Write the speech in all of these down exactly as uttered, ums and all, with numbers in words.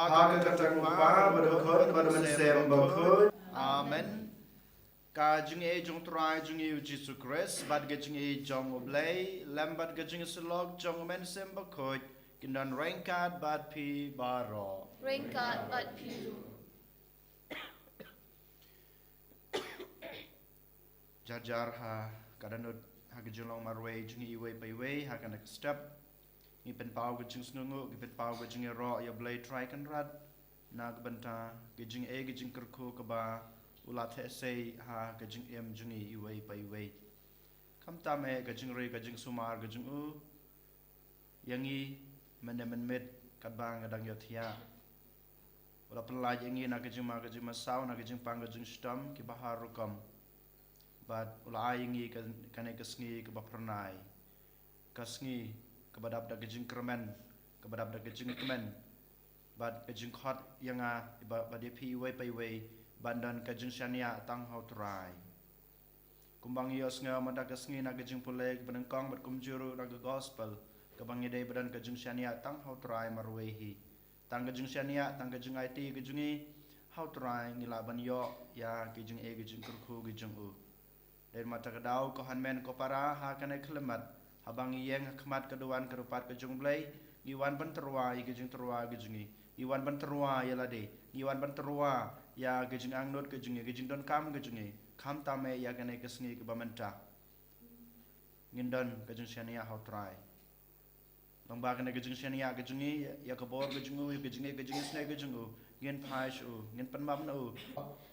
Ha ka kyrteng u Kpa bad u Khun bad u Mynsiem Bakhuid. Amen. Ka jingïeit jong u Trai jong ngi u Jisu Khrist bad ka jingïeit jong u Blei lem bad ka jingïasyllok jong u Mynsiem Bakhuid kin don ryngkat bad phi baroh. Ryngkat bad phi ruh. Jar jar ha ka dohnud ha ka jinglong marwei jong ngi iwei pa iwei ha kane ka step. Ngi pynpaw ka jingsngewnguh, ngi pynpaw ka jingïaroh ïa u Blei Trai Kynrad na ka bynta ka jingeh ka jingkyrkhu kaba u la theh sei ha ka jingim jong ngi iwei pa iwei. Khamtam eh ka jingri ka jingsumar ka jong u ïa ngi mynne mynmiet katba nga dang ïohthiah. U la pynlait ïa ngi na ka jingma ka jingmasaw, na ka jingpang ka jingshitom kiba har rukom. Bad u la ai ïa ngi ka, kane ka sngi kaba phyrnai, ka sngi kaba dap da ka jingkyrmen, kaba dap da ka jingkmen bad ka jingkhot ïa nga bad ïa phi iwei pa iwei ban don ka jingshaniah tang ha u Trai. Kumba ngi ïohsngew mynta ka sngi na ka jingpule kaba nyngkong bad kumjuh ruh na ka gospel, kaba ngi dei ba don ka jingshaniah tang ha u Trai marwei hi. Tang ka jingshaniah, tang ka jingaiti ka jong ngi ha u Trai ngi lah ban ïoh ïa ka jingeh ka jingkyrkhu ka jong u. Dei mynta ka daw ko hynmen ko para ha kane ka khyllipmat, haba ngi ïeng ha khmat ka duwan ka dupat ka jong u Blei, ngi wan ban tyrwa ïa ka jingtyrwa ka jong ngi. Ngi wan ban tyrwa ïa lade. Ngi wan ban tyrwa ïa ka jingangnud ka jong ngi, ka jingdonkam ka jong ngi. Khamtam eh ïa kane ka sngi kaba mynta ngin don ka jingshaniah ha u Trai. Lyngba kane ka jingshaniah ka jong ngi, ïa ka bor ka jong u, ïa ka jingeh ka jingisynei ka jong u, ngin phai sha u, ngin pynbam na u.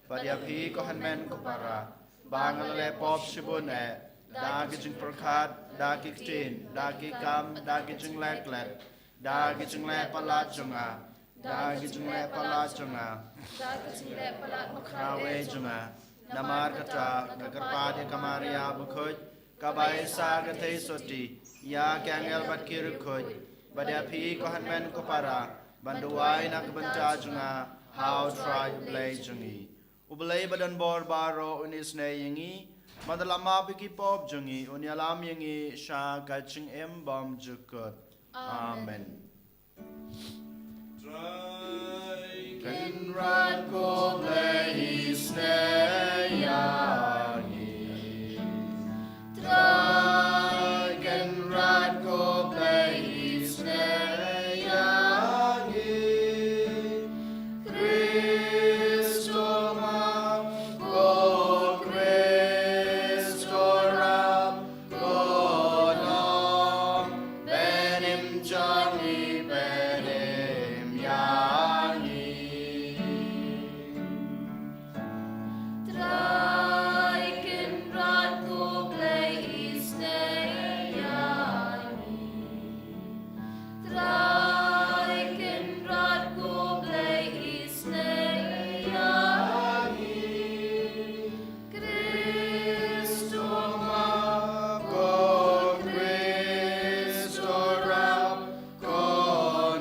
Bad ïa phi ko hynmen ko para, ba nga la leh pop shibun eh, da ki jingpyrkhat, da ki ktien, da ki kam, da ki jingleh klet, da ki jingleh palat jong nga, da ki jingleh palat jong nga, da ki jingleh palat mawkhraw eh jong nga. Namar kata nga kyrpad ïa ka Maria bakhuid, kaba ïeit sa ka theisotti, ïa ki angel bad ki riewkhuid, bad ïa phi ko hynmen ko para, ban duwai na ka bynta jong nga ha u Trai u Blei jong ngi. U Blei ba don bor baroh un isynei ïa ngi, bad un ïalam ïa ki pop jong ngi, un ïalam ïa ngi sha ka jingim bymjukut. Amen. Amen. Trai Kynrad ko Blei isynei ïa ngi. Trai Kynrad ko Blei isynei ïa ngi. Khrist u ma, ko Khrist u rap, ko nong, pynim jong ngi, pynim ïa ngi. Trai Kynrad ko Blei isynei ïa ngi. Trai Kynrad ko Blei isynei ïa ngi. Khrist u ma, ko Khrist u rap, ko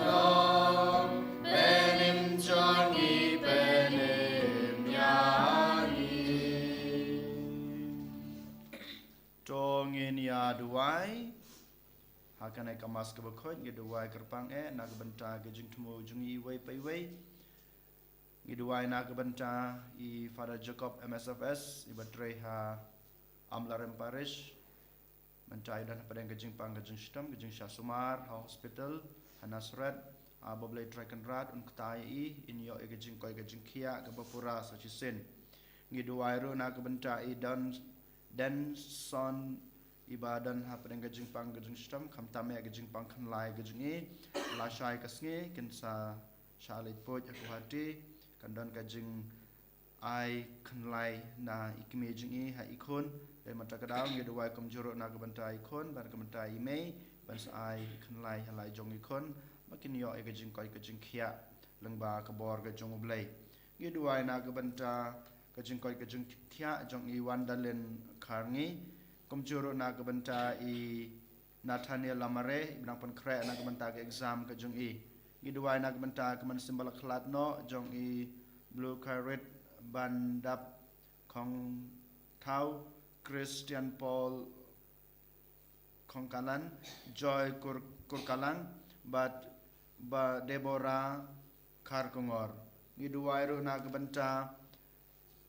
nong, pynim jong ngi, pynim ïa ngi. To ngin ïa duwai. Ha kane ka Mass kaba khuid ngi duwai kyrpang eh na ka bynta ka jingthmu jong ngi iwei pa iwei. Ngi duwai na ka bynta i Father Jacob M S F S, i ba trei ha Amlarem Parish. Mynta i don hapdeng ka jingpang ka jingshitom, ka jingshah sumar ha hospital ha Nasareth. A ba U Blei Trai Kynrad un kta ïa i, in ïoh ïa ka jingkoit ka jingkhiah kaba pura sa shisien. Ngi duwai ruh na ka bynta i Don Denson, i ba don hapdeng ka jingpang ka jingshitom, khamtam ïa ka jingpang khyndai ka jong i. Lashai ka sngi kin sa shah leit puj ha Guwahati, kan don ka jing ai khyndai na i kmie jong i ha i khun. Te mynta ka daw ngi duwai kumjuh ruh na ka bynta i khun bad ka bynta i mei, ban sa ai khyndai ha la i jong i khun, ba kin ïoh ïa ka jingkoit ka jingkhiah lyngba ka bor ka jong U Blei. Ngi duwai na ka bynta ka jingkoit ka jingkhiah jong i Wandalin Kharngi, kumjuh ruh na ka bynta i Nathaniel Lamare, i ba dang pynkhreh na ka bynta ka exam ka jong i. Ngi duwai na ka bynta ka mynsiem ba la khlad noh jong i Blue Kairit Bandap Khongthaw, Christian Paul Khongkalan, Joy Kur-, Kurkalang, bad ba Deborah Kharkongor. Ngi duwai ruh na ka bynta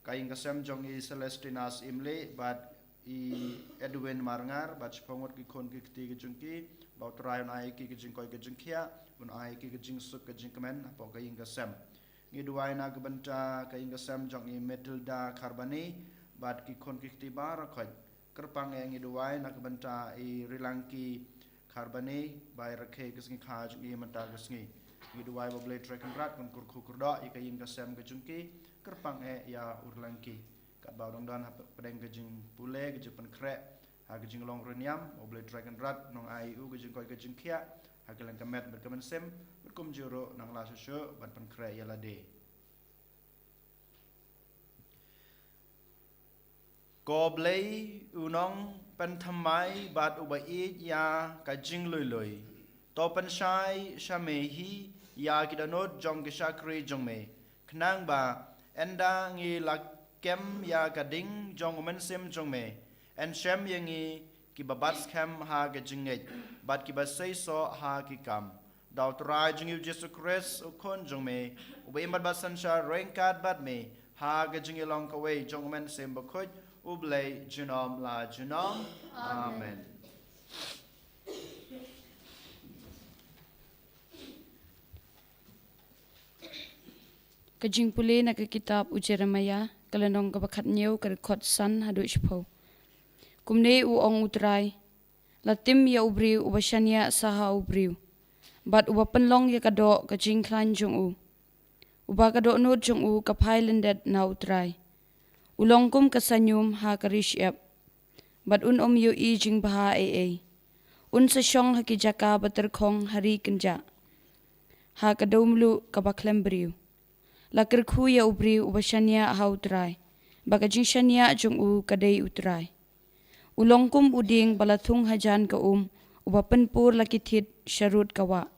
ka ïing ka sem jong i Celestina Syiemlieh bad i Edwin Marngar bad shiphew ngut ki khun ki kti ki jong ki, ba U Trai un ai ki ka jingkoit ka jingkhiah, un ai ki ka jingsuk ka jingkmen hapoh ka ïing ka sem. Ngi duwai na ka bynta ka ïing ka sem jong i Matilda Kharbani bad ki khun ki kti baroh khoit. Kyrpang eh ngi duwai na ka bynta i Rilangki Kharbani, ba i rakhe ka sngi kha jong i mynta ka sngi. Ngi duwai ba U Blei Trai Kynrad un kyrkhu kyrdoh ïa ka ïing ka sem ka jong ki. Kyrpang eh ïa u Rilangki. Katba u dang don hapdeng ka jingpule, ka jingpynkhreh ha ka jinglong rynïam, U Blei Trai Kynrad un ai u ka jingkoit ka jingkhiah ha ka liang ka met bad ka mynsiem, bad kumjuh ruh nang la shuh shuh ban pynkhreh ïa lade. Ko Blei u nongpynthymmai bad uba ïeit ïa ka jinglui lui, to pynshai sha me hi ïa ki dohnud jong ki shakri jong me, khnang ba ynda ngi la kem ïa ka ding jong u Mynsiem jong me, yn shem ïa ngi kiba bat skhem ha ka jingngeit bad kiba seisoh ha ki kam. Da U Trai jong ngi u Jisu Khrist u Khun jong me, uba im bad bat synshar ryngkat bad me ha ka jingïalong kawei jong u Mynsiem Bakhuid, U Blei junom la junom. Amen. Ka jingpule na ka kitab u Jeremiah, ka lynnong kaba khathynñiew, ka dkhot san haduh shiphew. Kumne u ong U Trai: La tim ïa u briew uba shaniah sa ha u briew, bad uba pynlong ïa ka doh ka jingkhlaiñ jong u, uba ka dohnud jong u ka phai lyndet na U Trai. U long kum ka sanium ha ka ri shyiap, bad un ym ïohi jingbha ei ei. Un sa shong ha ki jaka ba tyrkhong ha ri kynjah, ha ka dewmluh kaba khlem briew. La kyrkhu ïa u briew uba shaniah ha U Trai, ba ka jingshaniah jong u ka dei U Trai. U long kum u dieng ba la thung hajan ka um, uba pynpur la ki thied sharud ka wah.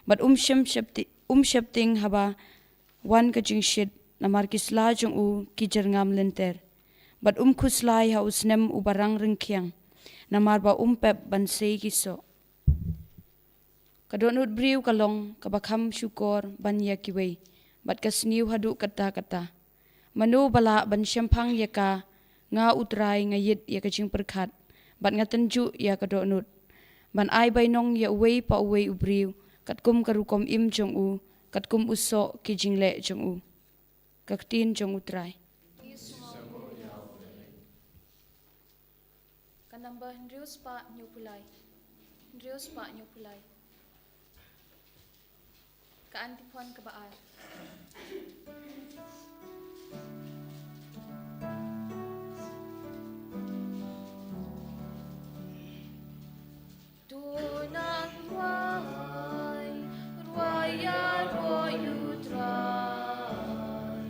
Bad um shym shepti-, um sheptieng haba wan ka jingshit, namar ki sla jong u ki jyrngam lynter. Bad um khuslai ha u snem uba rang ryngkhiang, namar ba um pep ban sei ki soh. Ka dohnud briew ka long kaba kham shukor ban ïa kiwei, bad ka sniew haduh katta katta. Mano ba lah ban shemphang ïa ka? Nga U Trai nga ïit ïa ka jingpyrkhat, bad nga tynjuh ïa ka dohnud, ban ai bainong ïa uwei pa uwei u briew katkum ka rukom im jong u, katkum u soh ki jingleh jong u. Ka ktien jong U Trai. Ka number hynriew spah hynñiew phew lai. Hynriew spah hynñiew phew lai. Ka antiphon kaba ar. To nang rwai, rwai ïaroh ïa U Trai,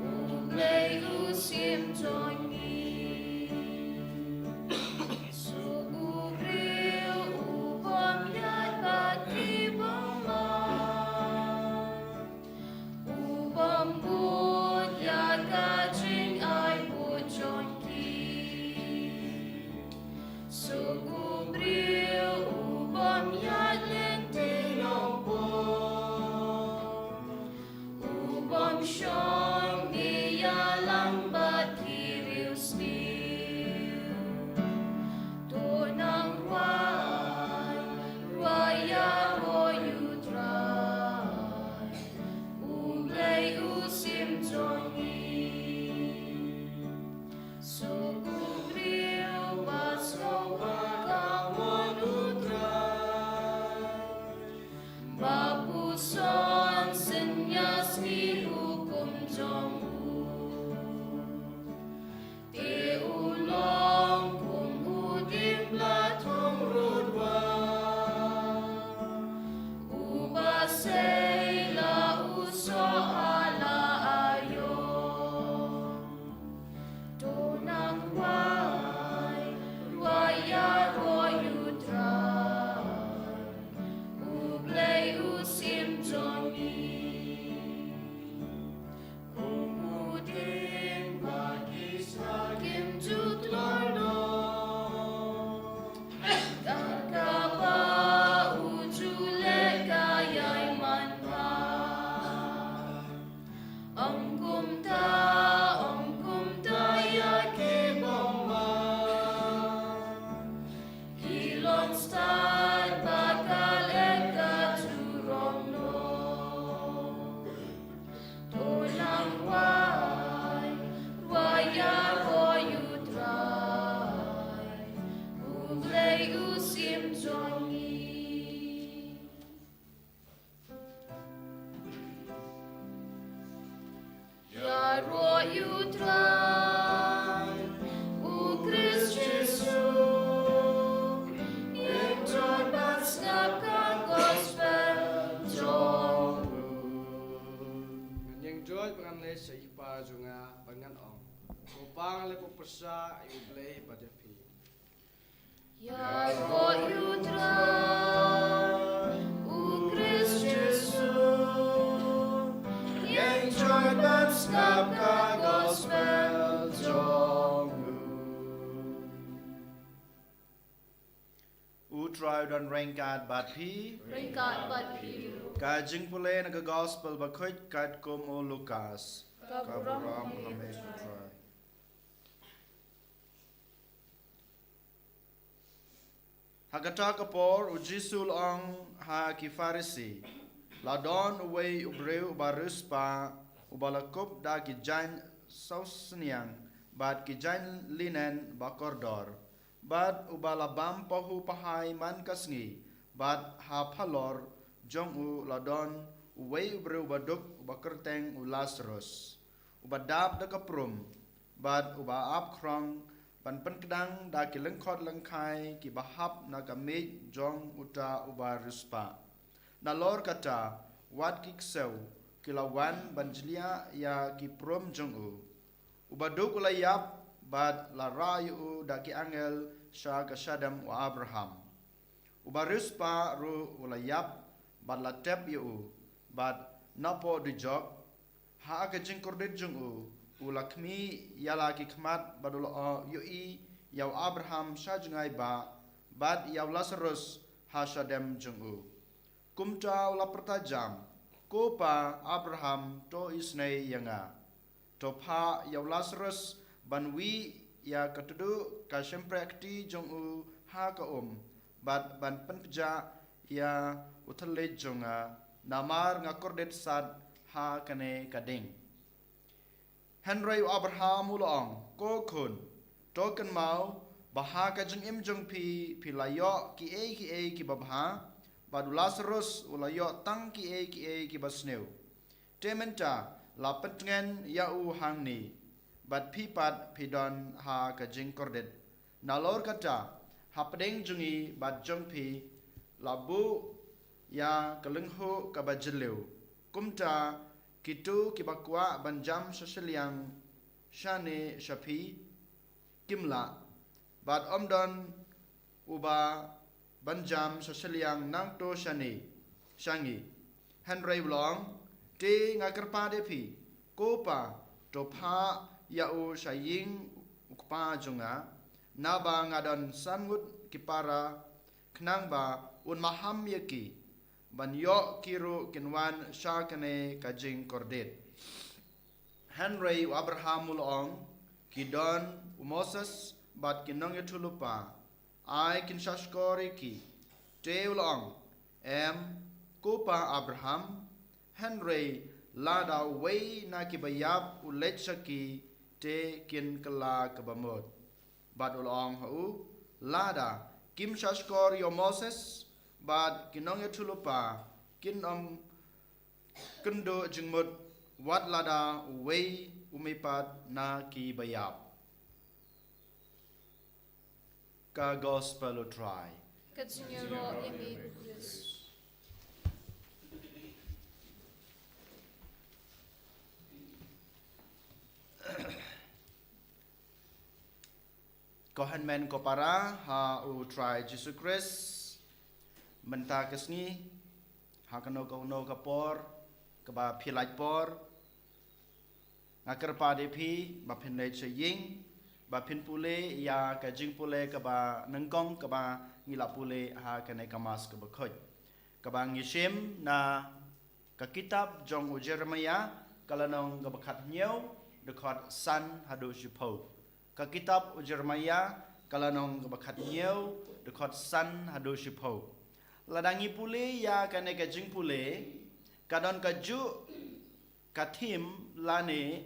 U Blei u Syiem jong ngi. Suk u briew u bym ïaid bad ki bymman, u bym bud ïa ka jingai bud jong ki. Suk u briew u bym ïaid lynti nongbor, u bym shong ïalam bad ki riewsniew. To Ba ngan ong, ko Pa, nga la pyrshah ïa U Blei bad ïa phi. Ïa ko U Trai, U Khrist Jisu, ïeng jot ban sngap ka gospel jong u. U Trai u don ryngkat bad phi. Ryngkat bad phi ruh. Ka jingpule na ka gospel bakhuid katkum u Lukas. Ka burom ha me ko Trai. Ha kata ka por u Jisu u la ong ha ki Pharisi, la don uwei u briew uba riewspah, uba la kup da ki jaiñ sawsniang bad ki jaiñ linen ba kordor, bad uba la bam pahuh pahai man ka sngi, bad ha phalor jong u la don uwei u briew uba duk uba kyrteng u Lasarus, uba dap da ka prum, bad uba ap khrong ban pynkdang da ki lyngkhot lyngkhai kiba hap na ka miej jong uta uba riewspah. Nalor kata, wat ki ksew ki la wan ban jliah ïa ki prum jong u. Uba duk u la ïap, bad la rah ïa u da ki angel sha ka shadem u Abraham. Uba riewspah ruh u la ïap, bad la tep ïa u, bad napoh dujok, ha ka jingkordit jong u, u la khmih ïa la ki khmat bad u la ïohi ïa u Abraham sha jngai bah, bad ïa u Lasarus ha shadem jong u. Kumta u la pyrta jam, ko Pa Abraham, to isynei ïa nga. To phah ïa u Lasarus ban wih ïa ka tduh ka shympriahkti jong u ha ka um, bad ban pynpjah ïa u thylliej jong nga, namar nga kordit sat ha kane ka ding. Hynrei u Abraham u la ong, ko khun, to kynmaw ba ha ka jingim jong phi, phi la ïoh kiei kiei kiba bha, bad u Lasarus u la ïoh tang kiei kiei kiba sniew. Te mynta la pyntngen ïa u hangne, bad phi pat phi don ha ka jingkordit. Nalor kata, hapdeng jong ngi bad jong phi la buh ïa ka lyngkhuh kaba jylliew. Kumta kito kiba kwah ban jam sha shiliang shane sha phi, kim lah, bad ym don uba ban jam sha shiliang nangto shane sha ngi. Hynrei u la ong, te nga kyrpad ïa phi, ko Pa, to phah ïa u sha ïing u kpa jong nga, naba nga don san ngut ki para, khnang ba un maham ïa ki, ban ïoh ki ruh kin wan sha kane ka jingkordit. Hynrei u Abraham u la ong, ki don u Moses bad ki nongïathuhlypa, ai kin sha shkor ïa ki. Te u la ong, em, ko Pa Abraham, hynrei lada uwei na kiba ïap u leit sha ki, te kin kylla kaba mut. Bad u la ong ha u, lada kim sha shkor ïa u Moses bad ki nongïathuhlypa, kin ym kynduh jingmut wat lada uwei u mihpat na kiba ïap. Ka gospel u Trai. Ka jingïaroh ïa me ko Khrist. Ko hynmen ko para ha u Trai Jisu Khrist, mynta ka sngi, ha kano kano ka por kaba phi lait por, nga kyrpad ïa phi ba phin leit sha ïing, ba phin pule ïa ka jingpule kaba nyngkong kaba ngi la pule ha kane ka Mass kaba khuid, kaba ngi shim na ka kitab jong u Jeremiah, ka lynnong kaba khathynñiew, dkhot san haduh shiphew. Ka kitab u Jeremiah, ka lynnong kaba khathynñiew, dkhot san haduh shiphew. Lada ngi pule ïa kane ka jingpule, ka don kajuh ka theme lane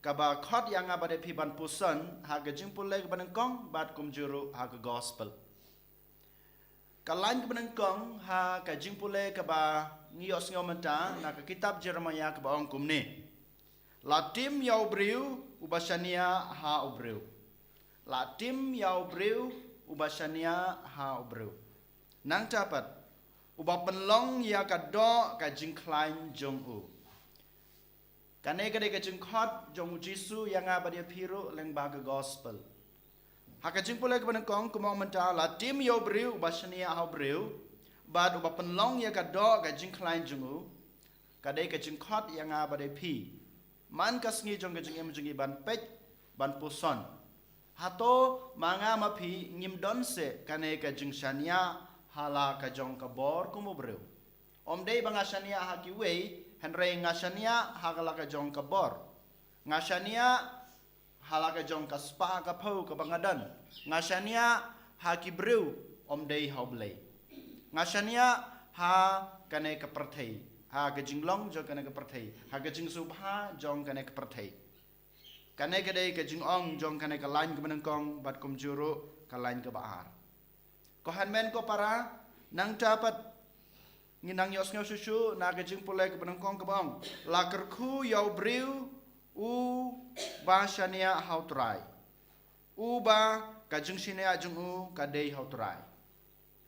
kaba khot ïa nga bad ïa phi ban puson ha ka jingpule kaba nyngkong bad kumjuh ruh ha ka gospel. Ka lain kaba nyngkong ha ka jingpule kaba ngi ïohsngew mynta na ka kitab Jeremiah kaba ong kumne. La tim ïa u briew uba shaniah ha u briew. La tim ïa u briew uba shaniah ha u briew. Nangta pat, uba pynlong ïa ka doh ka jingkhlaiñ jong u. Kane ka dei ka jingkhot jong u Jisu ïa nga bad ïa phi ruh lyngba ka gospel. Ha ka jingpule kaba nyngkong kumba mynta, la tim ïa u briew uba shaniah ha u briew, bad uba pynlong ïa ka doh ka jingkhlaiñ jong u. Ka dei ka jingkhot ïa nga bad ïa phi man ka sngi jong ka jingim jong ngi ban peit, ban puson. Hato ma nga ma phi ngim don seh kane ka jingshaniah ha la ka jong ka bor kum u briew? Ym dei ba nga shaniah ha kiwei, hynrei nga shaniah ha ka la ka jong ka bor. Nga shaniah ha la ka jong ka spah ka phew kaba nga don. Nga shaniah ha ki briew, ym dei ha u Blei. Nga shaniah ha kane ka pyrthei, ha ka jinglong jong kane ka pyrthei, ha ka jingsngewbha jong kane ka pyrthei. Kane ka dei ka jingong jong kane ka lain kaba nyngkong bad kumjuh ruh ka lain kaba ar. Ko hynmen ko para, nangta pat ngi nang ïohsngew shuh shuh na ka jingpule kaba nyngkong kaba ong, la kyrkhu ïa u briew uba shaniah ha u Trai, uba ka jingshaniah jong u ka dei ha u Trai.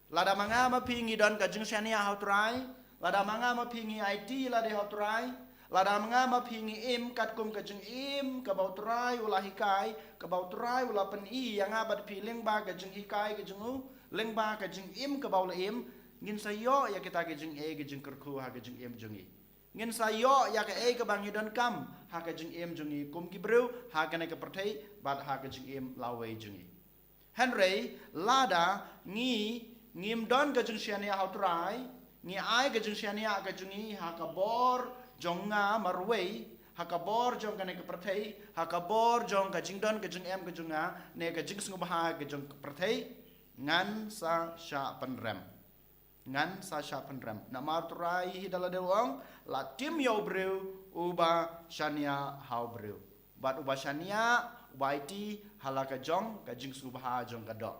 Lada ma nga ma phi ngi don ka jingshaniah ha u Trai, lada ma nga ma phi ngi aiti lade ha u Trai, lada ma nga ma phi ngi im katkum ka jingim kaba u Trai u la hikai, kaba u Trai u la pyni ïa nga bad phi lyngba ka jinghikai ka jong u, lyngba ka jingim kaba u la im, ngin sa ïoh ïa kita ki jingeh ki jingkyrkhu ha ka jingim jong ngi. Ngin sa ïoh ïa kaei kaba ngi donkam ha ka jingim jong ngi kum ki briew ha kane ka pyrthei bad ha ka jingim lawei jong ngi. Hynrei lada ngi ngim don ka jingshaniah ha u Trai, ngi ai ka jingshaniah ka jong ngi ha ka bor jong nga marwei, ha ka bor jong kane ka pyrthei, ha ka bor jong ka jingdon ka jingem ka jong nga, ne ka jingsngewbha ka jong ka pyrthei, ngan sa shah pynrem. Ngan sa shah pynrem. Namar u Trai hi da lade u ong, la tim ïa u briew uba shaniah ha u briew, bad uba shaniah, uba aiti ha la ka jong ka jingsngewbha jong ka doh.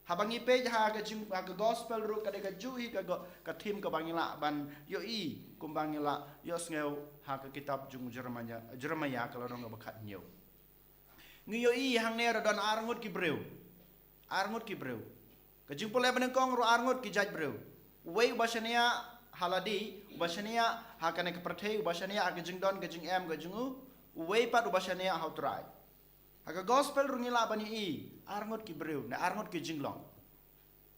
Haba ngi peit ha ka jing, ha ka gospel ruh ka dei kajuh hi ka go, ka theme kaba ngi lah ban ïohi kumba ngi lah ïohsngew ha ka kitab jong u Jeremiah, Jeremiah ka lynnong kaba khathynñiew. Ngi ïohi hangne ruh don arngut ki briew. Arngut ki briew. Ka jingpule banyngkong ruh arngut ki jait briew. Uwei uba shaniah ha lade, uba shaniah ha kane ka pyrthei, uba shaniah ha ka jingdon ka jingem ka jong u, uwei pat uba shaniah ha u Trai. Ha ka gospel ruh ngi lah ban ïohi arngut ki briew, ne arngut ki jinglong.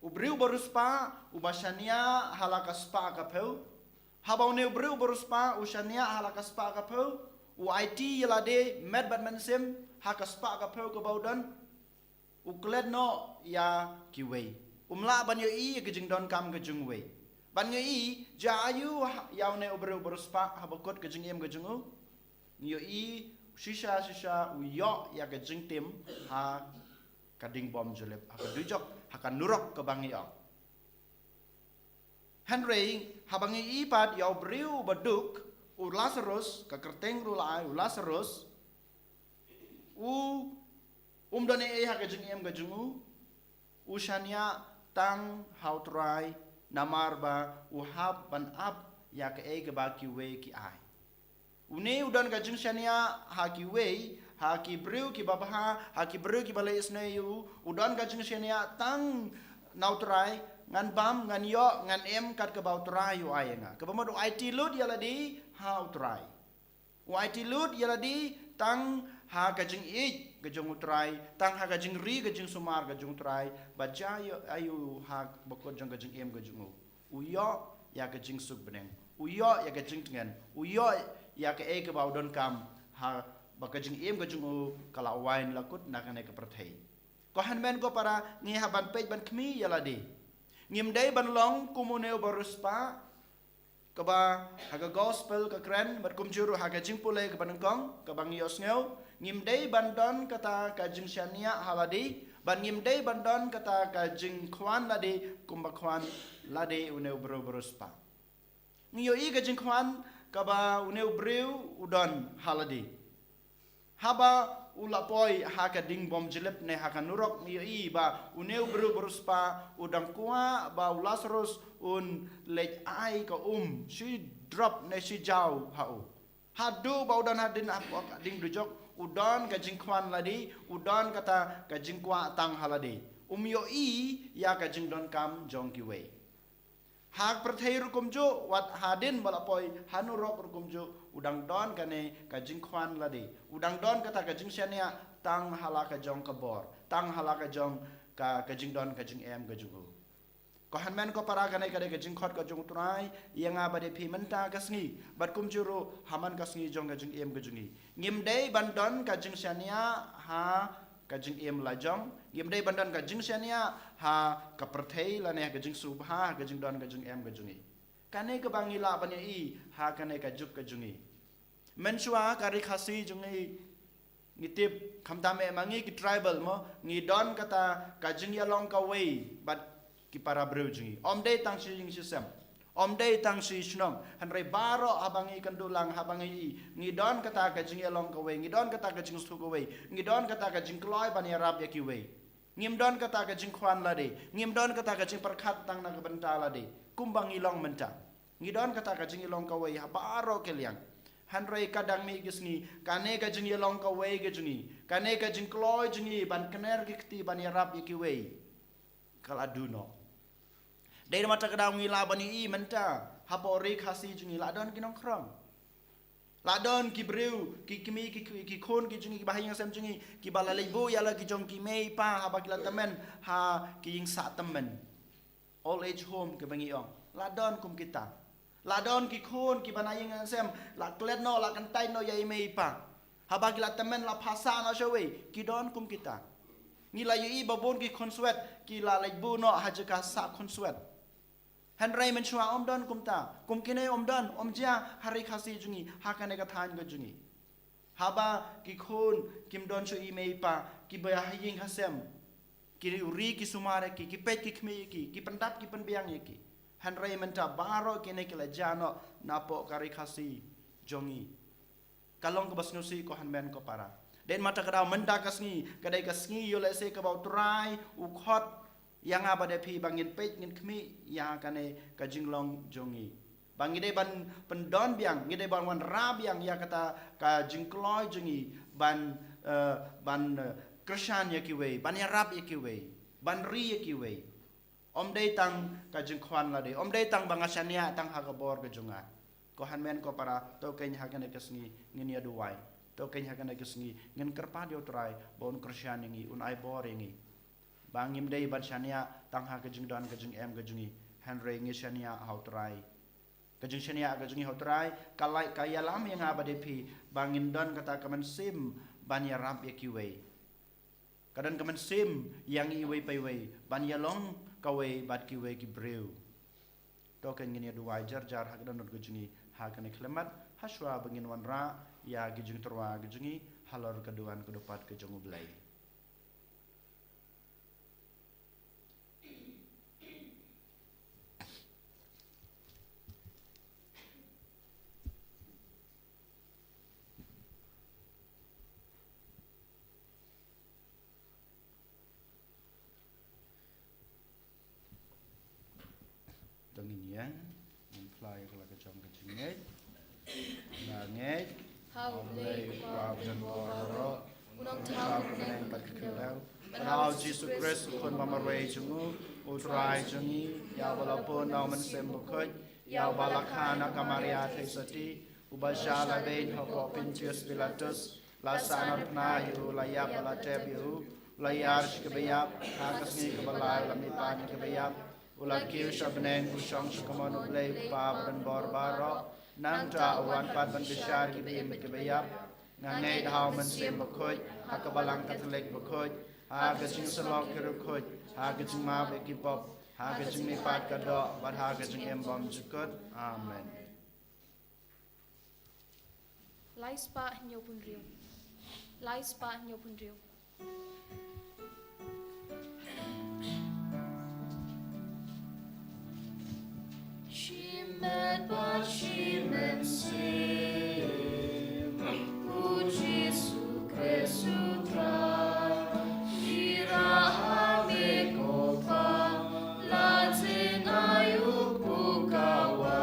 U briew uba riewspah uba shaniah ha la ka spah ka phew. Haba une u briew uba riewspah u shaniah ha la ka spah ka phew, u aiti ïa lade met bad mynsiem ha ka spah ka phew kaba u don, u klet noh ïa kiwei. Um lah ban ïohi ïa ka jingdonkam ka jong uwei. Ban ïohi, jia aïu ha, ïa une u briew uba riewspah haba kut ka jingim ka jong u? Ngi ïohi, shisha shisha u ïoh ïa ka jingtim ha ka ding bymjulip, ha ka dujok, ha ka nurok kaba ngi ong. Hynrei haba ngi ïohi pat ïa u briew uba duk, u Lasarus, ka kyrteng ruh la ai u Lasarus, u um don ei ei ha ka jingim ka jong u, u shaniah tang ha u Trai, namar ba u hap ban ap ïa kaei kaba kiwei ki ai. Une u don ka jingshaniah ha kiwei, ha ki briew kiba bha, ha ki briew kiba leh isynei ïa u, u don ka jingshaniah tang na u Trai, ngan bam, ngan ïoh, ngan im kat kaba u Trai u ai ïa nga. Kaba mut u aiti lut ïa lade ha u Trai. U aiti lut ïa lade tang ha ka jingïeit ka jong u Trai, tang ha ka jingri ka jingsumar ka jong u Trai, ba jia aïu ha bakut jong ka jingim ka jong u. U ïoh ïa ka jingsuk bneng, u ïoh ïa ka jingtngen, u ïoh ïa kaei kaba u donkam, haba ka jingim ka jong u ka la wan la kut na kane ka pyrthei. Ko hynmen ko para, ngi hap ban peit ban khmih ïa lade. Ngim dei ban long kum une uba riewspah, kaba ha ka gospel ka kren, bad kumjuh ruh ha ka jingpule kaba nyngkong kaba ngi ïohsngew, ngim dei ban don kata ka jingshaniah ha lade, bad ngim dei ban don kata ka jingkhwan lade kumba khwan lade une u briew uba riewspah. Ngi ïohi ka jingkhwan kaba une u briew u don ha lade. Haba u la poi ha ka ding bymjulip ne ha ka nurok, ngi ïohi ba une u briew uba riewspah u dang kwah ba u Lasarus un leit ai ka um shi drop ne shi jaw ha u. Haduh ba u don hadien hapoh ka ding dujok, u don ka jingkhwan lade, u don kata ka jingkwah tang ha lade. Um ïohi ïa ka jingdonkam jong kiwei. Ha pyrthei ruh kumjuh, wat hadien ba la poi ha nurok ruh kumjuh, u dang don kane ka jingkhwan lade. U dang don kata ka jingshaniah tang ha la ka jong ka bor, tang ha la ka jong ka, ka jingdon ka jingem ka jong u. Ko hynmen ko para, kane ka dei ka jingkhot ka jong u Trai ïa nga bad ïa phi mynta ka sngi, bad kumjuh ruh ha man ka sngi jong ka jingim ka jong ngi. Ngim dei ban don ka jingshaniah ha ka jingim la jong. Ngim dei ban don ka jingshaniah ha ka pyrthei lane ha ka jingsngewbha, ha ka jingdon ka jingem ka jong ngi. Kane kaba ngi lah ban ïohi ha kane ka juk ka jong ngi. Mynshuwa ka Ri Khasi jong ngi, ngi tip, khamtam eh ma ngi ki tribal mo, ngi don kata ka jingïalong kawei bad ki para briew jong ngi. Ym dei tang shi ïing shi sem, ym dei tang shi shnong, hynrei baroh haba ngi kynduh lang, haba ngi, ngi don kata ka jingïalong kawei, ngi don kata ka jingsngewthuh kawei, ngi don kata ka jingkloi ban ïarap ïa kiwei. Ngim don kata ka jingkhwan lade, ngim don kata ka jingpyrkhat tang na ka bynta lade, kumba ngi long mynta. Ngi don kata ka jingïalong kawei ha baroh ki liang. Hynrei ka dang mih ki sngi, kane ka jingïalong kawei ka jong ngi, kane ka jingkloi jong ngi ban kner ki kti ban ïarap ïa kiwei, ka la duh noh. Dei namar kata ka daw ngi lah ban ïohi mynta hapoh Ri Khasi jong ngi la don ki nongkhrong, la don ki briew, ki kmie, ki, ki, ki khun ki jong ngi, kiba ha ïing ha sem jong ngi, kiba la leit buh ïa la ki jong ki mei pa haba ki la tymmen ha ki ïing sah tymmen, old age home kaba ngi ong. La don kum kita. La don ki khun kiba na ïing na sem, la klet noh, la kyntait noh ïa i mei i pa. Haba ki la tymmen, la phah sah noh shawei, ki don kum kita. Ngi la ïohi ba bun ki khunswet ki la leit buh noh ha jaka sah khunswet. Hynrei mynshuwa ym don kumta. Kum kine ym don, ym jia ha Ri Khasi jong ngi, ha kane ka thaiñ ka jong ngi. Haba ki khun kim don shuh i mei i pa, kiba ha ïing ha sem, ki ri ki sumar ïa ki, ki peit ki khmih ïa ki, ki pyndap ki pynbiang ïa ki. Hynrei mynta baroh kine ki la jia noh napoh ka Ri Khasi jong ngi. Ka long kaba sngewsih ko hynmen ko para. Dei namar kata ka daw mynta ka sngi ka dei ka sngi ïoh lehse kaba u Trai u khot ïa nga bad ïa phi ba ngin peit, ngin khmih ïa kane ka jinglong jong ngi. Ba ngi dei ban pyndon biang, ngi dei ban wanrah biang ïa kata ka jingkloi jong ngi ban, eh, ban, eh, kyrshan ïa kiwei, ban ïarap ïa kiwei, ban ri ïa kiwei. Ym dei tang ka jingkhwan lade, ym dei tang ba nga shaniah tang ha ka bor ka jong nga. Ko hynmen ko para, to keiñ ha kane ka sngi ngin ïa duwai. To keiñ ha kane ka sngi ngin kyrpad ïa u Trai ba un kyrshan ïa ngi, un ai bor ïa ngi. Ba ngim dei ban shaniah tang ha ka jingdon ka jingem ka jong ngi, hynrei ngi shaniah ha u Trai. Ka jingshaniah ka jong ngi ha u Trai ka la, ka ïalam ïa nga bad ïa phi ba ngin don kata ka mynsiem ban ïarap ïa kiwei. Ka don ka mynsiem ïa ngi iwei pa iwei ban ïalong kawei bad kiwei ki briew. To keiñ ngin ïa duwai jar jar ha ka dohnud ka jong ngi ha kane ka khyllipmat, ha shuwa ba ngin wanrah ïa ki jingtyrwa ki jong ngi halor ka duwan ka dupat ka jong U Blei. To ngin ïeng, ngin phla ïa ka la ka jong ka jingngeit. La ngeit ha U Blei U Kpa badonbor baroh, U Nongthaw ka bneng bad ka khyndew, bad ha U Jisu Khrist U Khun ba marwei jong U, U Trai jong ngi, ïa uba la pun na U Mynsiem Bakhuid, ïa uba la kha na ka Maria Theisotti, uba shah la beiñ hapoh Pontius Pilatus, la sahnarphna ïa U, la ïap bad la tep ïa U, la ïar sha kaba ïap, ha ka sngi kaba lai la mihpat na ki kiba ïap, U la kiew sha bneng, U shong sha ka mon U Blei U Kpa badonbor baroh. Nangta U wan pat ban bishar kiba im bad kiba ïap. Nga ngeit ha U Mynsiem Bakhuid, ha ka Balang Katholik bakhuid, ha ka jingsyllok ki riewkhuid, ha ka jingmap ïa ki pop, ha ka jingmihpat ka doh, bad ha ka jingim bymjukut. Amen. Lai spah hynñiewphew hynriew. Lai spah hynñiewphew hynriew. Shimet bad shi mynsiem, U Jisu Khrist U Trai, ngi rah ha me ko Pa, la jngai u pukawai.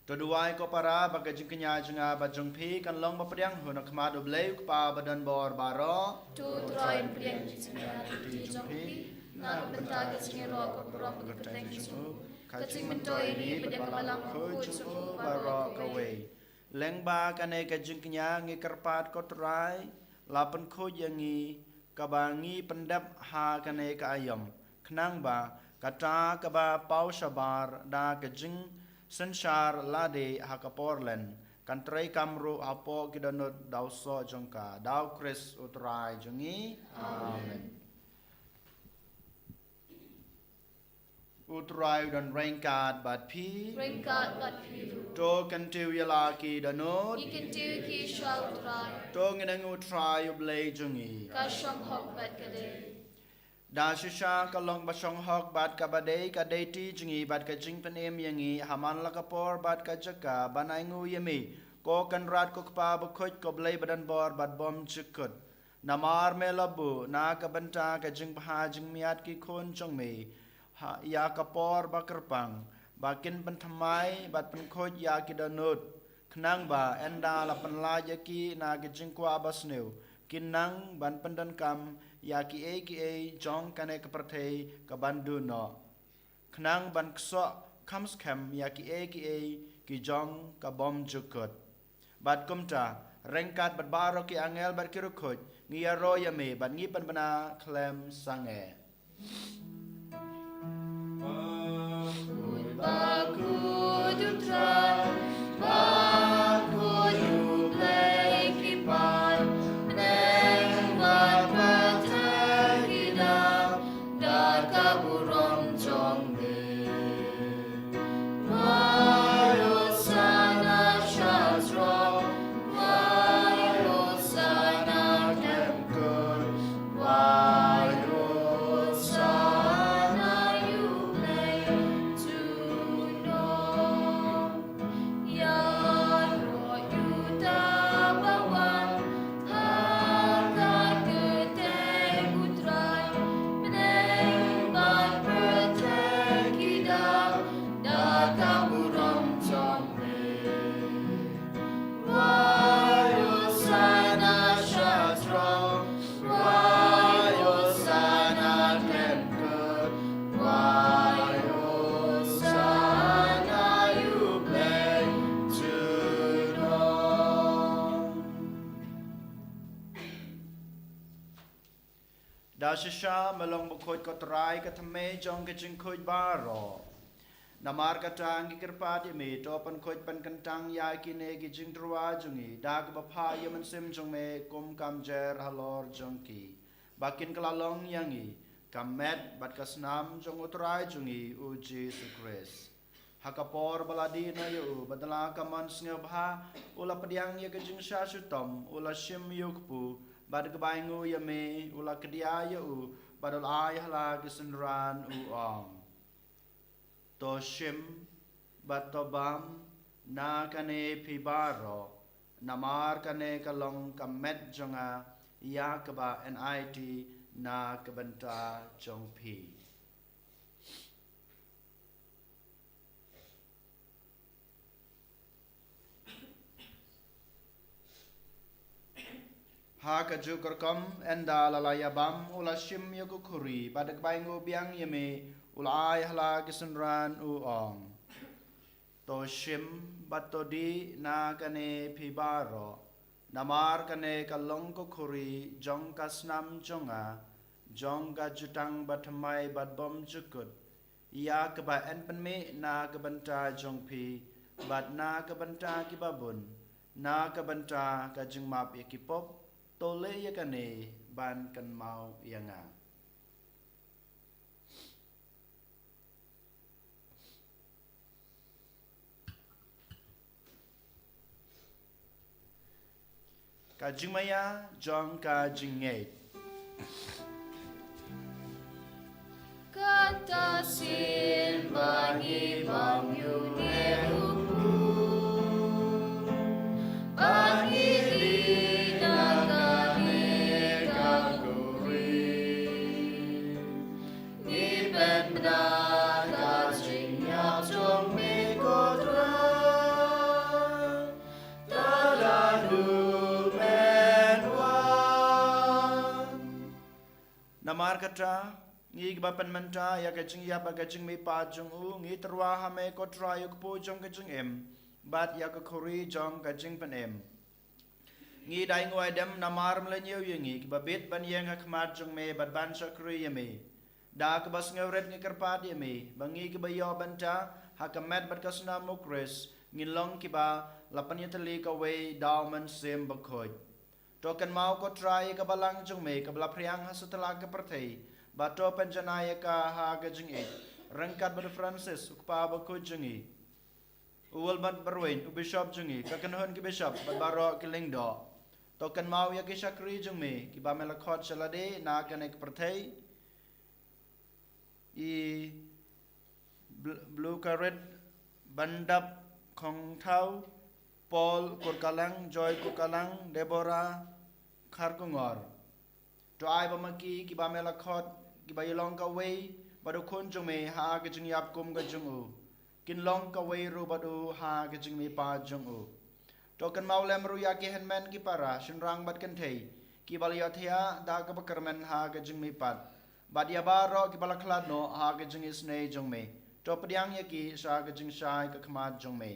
To duwai ko para ba ka jingkñia jong nga bad jong phi kan long ba pdiang hun ha khmat U Blei U Kpa badonbor baroh. To U Trai un pdiang jingkñia jong phi na ka bynta ka jingïaroh ka burom ka kyrteng jong u, ka jingmyntoi ïa ngi bad ïa ka Balang Bakhuid jong u baroh kawei. Lyngba kane ka jingkñia ngi kyrpad ko Trai, la pynkhuid ïa ngi kaba ngi pyndep ha kane ka aïom, khnang ba kata kaba paw shabar da ka jingsynshar lade ha ka por len kan treikam ruh hapoh ki dohnud da u soh jong ka, da U Khrist U Trai jong ngi. Amen. U Trai u don ryngkat bad phi. Ryngkat bad phi ruh. To kyntiew ïa la ki dohnud. Ngi kyntiew ïa ki sha U Trai. To ngin ïa U Trai U Blei jong ngi. Ka shong hok bad ka dei. Da shisha ka long ba shong hok bad kaba dei ka dei ti jong ngi bad ka jingpynim ïa ngi ha man la ka por bad ka jaka ban ainguh ïa me, ko Kynrad ko Kpa Bakhuid ko Blei badonbor bad bymjukut. Namar me la buh na ka bynta ka jingbha jingmiat ki khun jong me ha ïa ka por ba kyrpang, ba kin pynthymmai bad pynkhuid ïa ki dohnud, khnang ba ynda la pynlait ïa ki na ka jingkwah ba sniew, kin nang ban pyndonkam ïa kiei kiei jong kane ka pyrthei ka ban duh noh, khnang ban ksoh kham skhem ïa kiei kiei ki jong ka bymjukut. Bad kumta, ryngkat bad baroh ki angel bad ki riewkhuid, ngi ïaroh ïa me bad ngi pynbna khlem sangeh. Bakhuid, bakhuid U Trai, bakhuid U Blei ki paid, bneng bad pyrthei ki dap da ka burom jong me. Wai Hosanna sha throne, wai Hosanna khlem kut, wai Hosanna ïa U Blei junom. Ïaroh ïa uta uba wan ha ka kyrteng U Trai, bneng bad pyrthei ki dap da ka burom jong me. Wai Hosanna sha throne, wai Hosanna khlem kut, wai Hosanna ïa U Blei junom. Da shisha me long bakhuid ko Trai, ka thymmei jong ka jingkhuid baroh. Namar kata ngi kyrpad ïa me, to pynkhuid pynkyntang ïa kine ki jingtyrwa jong ngi da kaba phah ïa u Mynsiem jong me kum ka mjer halor jong ki, ba kin kylla long ïa ngi ka met bad ka snam jong U Trai jong ngi U Jisu Khrist. Ha ka por ba la dih noh ïa u, bad da la ka mon sngewbha u la pdiang ïa ka jingshah shitom, u la shim ïa u kpu, bad da kaba ainguh ïa me u la kdiah ïa u, bad u la ai ha la ki synran u ong: To shim bad to bam na kane phi baroh, namar kane ka long ka met jong nga ïa kaba yn aiti na ka bynta jong phi. Ha kajuh ka rukom, ynda la la ïa bam, u la shim ïa ka khuri, bad da kaba ainguh biang ïa me u la ai ha la ki synran u ong: To shim bad to dih na kane phi baroh, namar kane ka long ka khuri jong ka snam jong nga, jong ka jutang bathymmai bad bymjukut, ïa kaba yn pynmih na ka bynta jong phi bad na ka bynta kiba bun, na ka bynta ka jingmap ïa ki pop. To leh ïa kane ban kynmaw ïa nga. Ka jingmaïa jong ka jingngeit. Kata shisien ba ngi bam ïa une u kpu, ba ngi dih na kane ka khuri, ngi pynbna ka jingïap jong me ko Trai. Mynta, ngi kiba pynmynta ïa ka jingïap bad ka jingmihpat jong u, ngi tyrwa ha me ko Trai, ïa u kpu jong ka jingim bad ïa ka khuri jong ka jingpynim. Ngi da ainguh aidem namar me la ñiew ïa ngi kiba bit ban ïeng ha khmat jong me bad ban shakri ïa me. Da kaba sngewrit ngi kyrpad ïa me ba ngi kiba ïoh bynta ha ka met bad ka snam u Khrist, ngin long kiba la pynïatylli kawei da u Mynsiem Bakhuid. To kynmaw ko Trai ïa ka balang jong me kaba la phriang ha satlak ka pyrthei, bad to pynjanai ïa ka ha ka jingïeit, ryngkat bad u Francis u kpa bakhuid jong ngi, u Wilbert Barwin u bishop jong ngi, ka kynhun ki bishop bad baroh ki lyngdoh. To kynmaw ïa ki shakri jong me kiba me la khot sha lade na kane ka pyrthei, i Bl-, Blukarit Bandap Khongthaw, Paul Kurkalang, Joy Kurkalang, Deborah Kharkongor. To ai ba ma ki kiba me la khot kiba ïalong kawei bad u Khun jong me ha ka jingïap kum ka jong u, kin long kawei ruh bad u ha ka jingmihpat jong u. To kynmaw lem ruh ïa ki hynmen ki para, shynrang bad kynthei kiba la ïohthiah da kaba kyrmen ha ka jingmihpat, bad ïa baroh kiba la khlad noh ha ka jingisynei jong me. To pdiang ïa ki sha ka jingshai ka khmat jong me.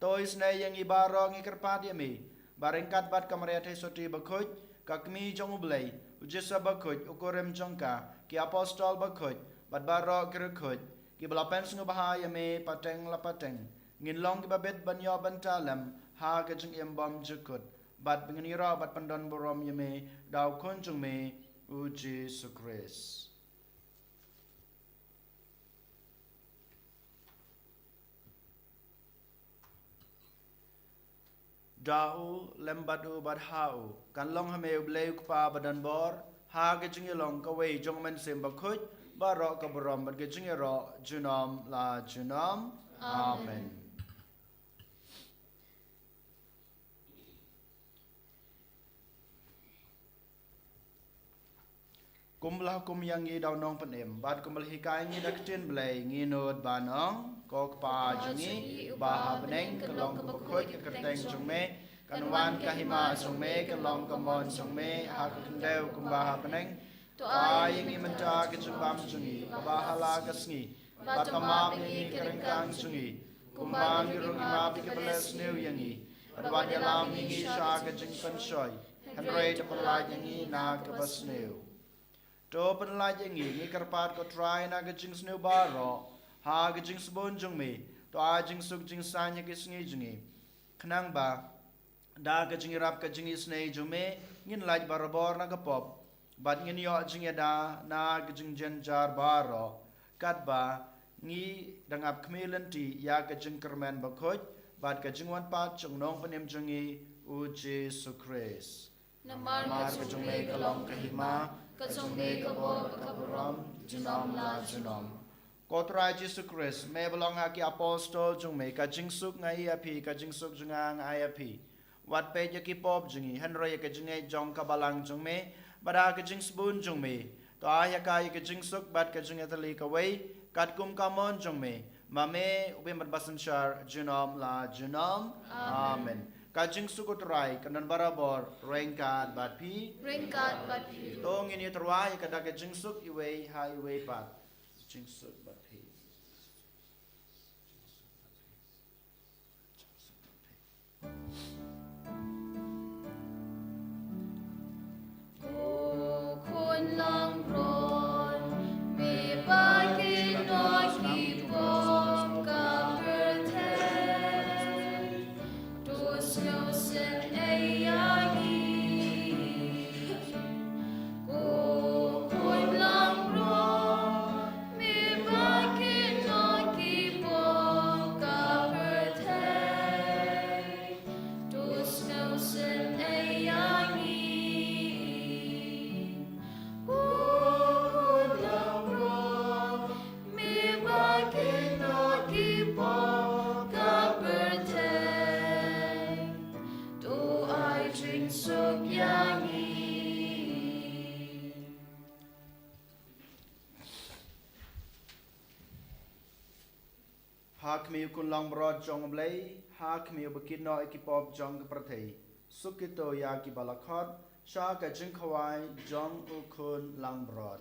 To isynei ïa ngi baroh, ngi kyrpad ïa me ba ryngkat bad ka Maria Theisotti Bakhuid, ka Kmie jong U Blei, u Joseph Bakhuid u kurim jong ka, ki apostol bakhuid bad baroh ki riewkhuid kiba la pynsngewbha ïa me pateng la pateng, ngin long kiba bit ban ïoh bynta lem ha ka jingim bym jukut, bad ba ngin ïaroh bad pyndonburom ïa me da u Khun jong me u Jisu Khrist. Da u, lem bad u, bad ha u, kan long ha me U Blei U Kpa badonbor, ha ka jingïalong kawei jong U Mynsiem Bakhuid, baroh ka burom bad ka jingïaroh junom la junom. Amen. Amen. Kumba la hukum ïa ngi da u Nongpynim, bad kumba la hikai ngi da ka ktien Blei, ngi nud ban ong: Ko Kpa jong ngi uba ha bneng, kan long kaba khuid ka kyrteng jong me, kan wan ka hima jong me, kan long ka mon jong me ha ka khyndew kumba ha bneng. To ai ïa ngi mynta ka jingbam jong ngi kaba ha la ka sngi, bad to map ïa ngi ki ryngkang jong ngi, kumba ngi ruh ngi map ïa kiba leh sniew ïa ngi, bad wat ïalam ïa ngi sha ka jingpynshoi, hynrei to pynlait ïa ngi na kaba sniew. To pynlait ïa ngi, ngi kyrpad ko Trai, na ka jingsniew baroh, ha ka jingsbun jong me, to ai jingsuk jingsaiñ ha ki sngi jong ngi, khnang ba da ka jingïarap ka jingisynei jong me, ngin lait barabor na ka pop, bad ngin ïoh jingïada na ka jingjynjar baroh, katba ngi dang ap khmih lynti ïa ka jingkyrmen bakhuid bad ka jingwan pat jong u Nongpynim jong ngi, u Jisu Khrist. Namar ka jong me ka long ka hima, ka jong me ka bor, ka burom, junom la junom. Ko Trai Jisu Khrist, me ba long ha ki apostol jong me: Ka jingsuk nga ai ïa phi, ka jingsuk jong nga nga ai ïa phi. Wat peit ïa ki pop jong ngi, hynrei ïa ka jingngeit jong ka balang jong me, bad ha ka jingsbun jong me, to ai ha ka ïa ka jingsuk bad ka jingïatylli kawei, katkum ka mon jong me, ma me, u bym bad basynshar, junom la junom. Amen. Amen. Ka jingsuk u Trai kan don barabor ryngkat bad phi. Ryngkat bad phi. To ngin ïatyrwa ïa ka da ka jingsuk iwei ha iwei pat. Jingsuk bad phi. Ko Khun langbrot, me ba kynnoh ki pop ka pyrthei, to sngewsynei ïa ngi. Ko Khun langbrot, me ba kynnoh ki pop ka pyrthei, to sngewsynei ïa ngi. Ko Khun langbrot, me ba kynnoh ki pop ka pyrthei, to ai jingsuk ïa ngi. Ha khmih u Khun langbrot jong U Blei, ha khmih uba kynnoh ïa ki pop jong ka pyrthei, suk kito ïa kiba la khot sha ka jingkhawai jong u Khun langbrot.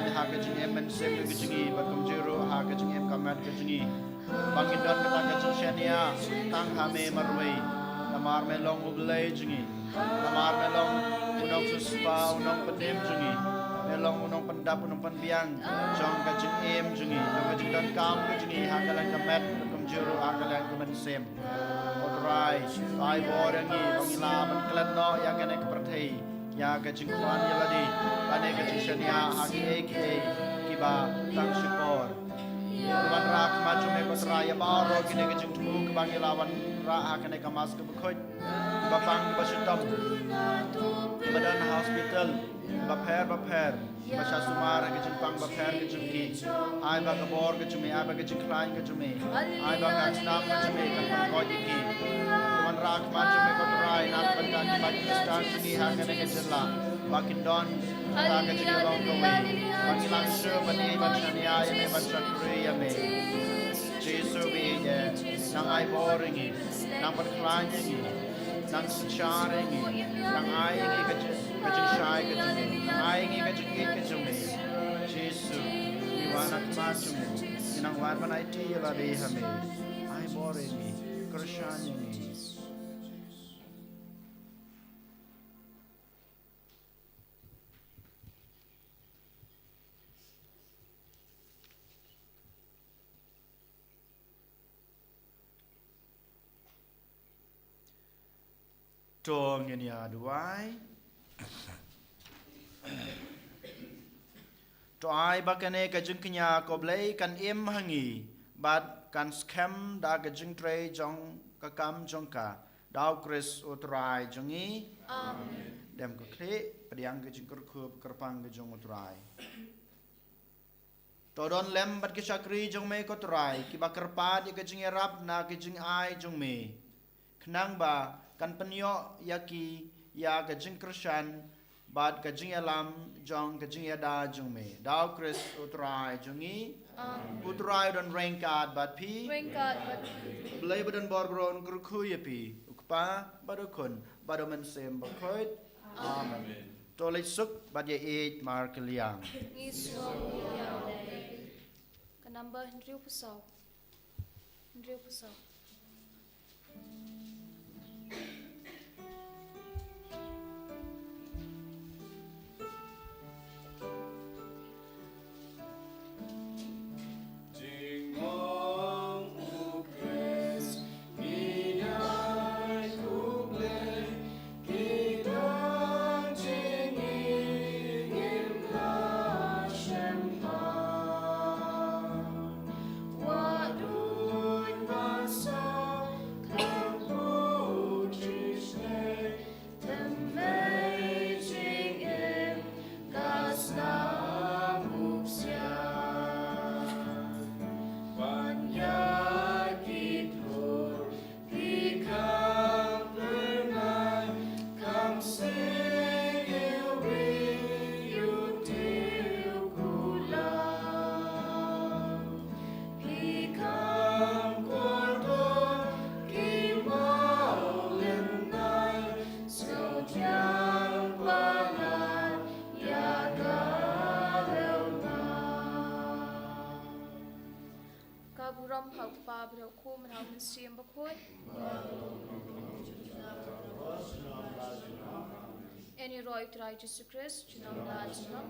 Ha ka jingim mynsiem ka jong ngi, bad kumjuh ruh ha ka jingim ka met ka jong ngi. Ba ngin don kata ka jingshaniah tang ha me marwei. Namar me long U Blei jong ngi. Namar me long U Nongsiewspah, U Nongpynim jong ngi. Me long U Nongpyndap, U Nongpynbiang jong ka jingim jong ngi, jong ka jingdonkam ka jong ngi ha ka liang ka met, bad kumjuh ruh ha ka liang ka mynsiem. Ko Trai, ai bor ïa ngi ba ngin lah ban klet noh ïa kane ka pyrthei ïa ka jingkwah ïa lade, lane ka jingshaniah ha kiei kiei kiba tang shipor. Wanrah khmat jong me ko Trai ïa baroh kine ki jingthmu kiba ngi la wanrah ha kane ka Mass kaba khuid, kiba pang kiba shitom, kiba don ha hospital bapher bapher, ba sha sumar ha ka jingpang bapher ka jong ki. Ai ba ka bor ka jong me, ai ba ka jingkhlaiñ ka jong me, ai ba ka snam ka jong me kan pynkoit ïa ki. Wanrah khmat jong me ko Trai na ka bynta ki bai Khristan jong ngi ha kane ka jylla, ba kin don kata ka jingïalong kawei, ba kin lah shuh ban ïeit ban shaniah ïa me, ban shakri ïa me. Jisu ba ïeit, nang ai bor ïa ngi, nang pynkhlaiñ ïa ngi, nang synshar ïa ngi, nang ai ïa ngi ka jing, ka jingshai ka jong me, nang ai ïa ngi ka jingïeit ka jong me. Jisu, ngi wan ha khmat jong me, ngi nang wan ban aiti ïa lade ha me. Ai bor ïa ngi, kyrshan ïa ngi. To ngin ïa duwai. To ai ba kane ka jingkñia ko Blei kan im ha ngi, bad kan skhem da ka jingtrei jong ka kam jong ka. Da U Khrist U Trai jong ngi. Amen. Dem ko khlieh, pdiang ka jingkyrkhu kyrpang ka jong U Trai. To don lem bad ki shakri jong me ko Trai, kiba kyrpad ïa ka jingïarap na ka jingai jong me, khnang ba kan pynïoh ïa ki ïa ka jingkyrshan bad ka jingïalam jong ka jingïada jong me. Da U Khrist U Trai jong ngi. Amen. U Trai u don ryngkat bad phi. Ryngkat bad phi. U Blei ba don bor baroh un kyrkhu ïa phi, U Kpa bad U Khun bad U Mynsiem Bakhuid. Amen. To leit suk bad ïa ïeit markylliang. Ngi sngew ïa ka number hynriewphew saw. Hynriewphew saw. Ka burom ha U Kpa, bad ha U Khun, bad ha U Mynsiem Bakhuid. Yn ïaroh ïa U Trai Jisu Khrist junom la junom.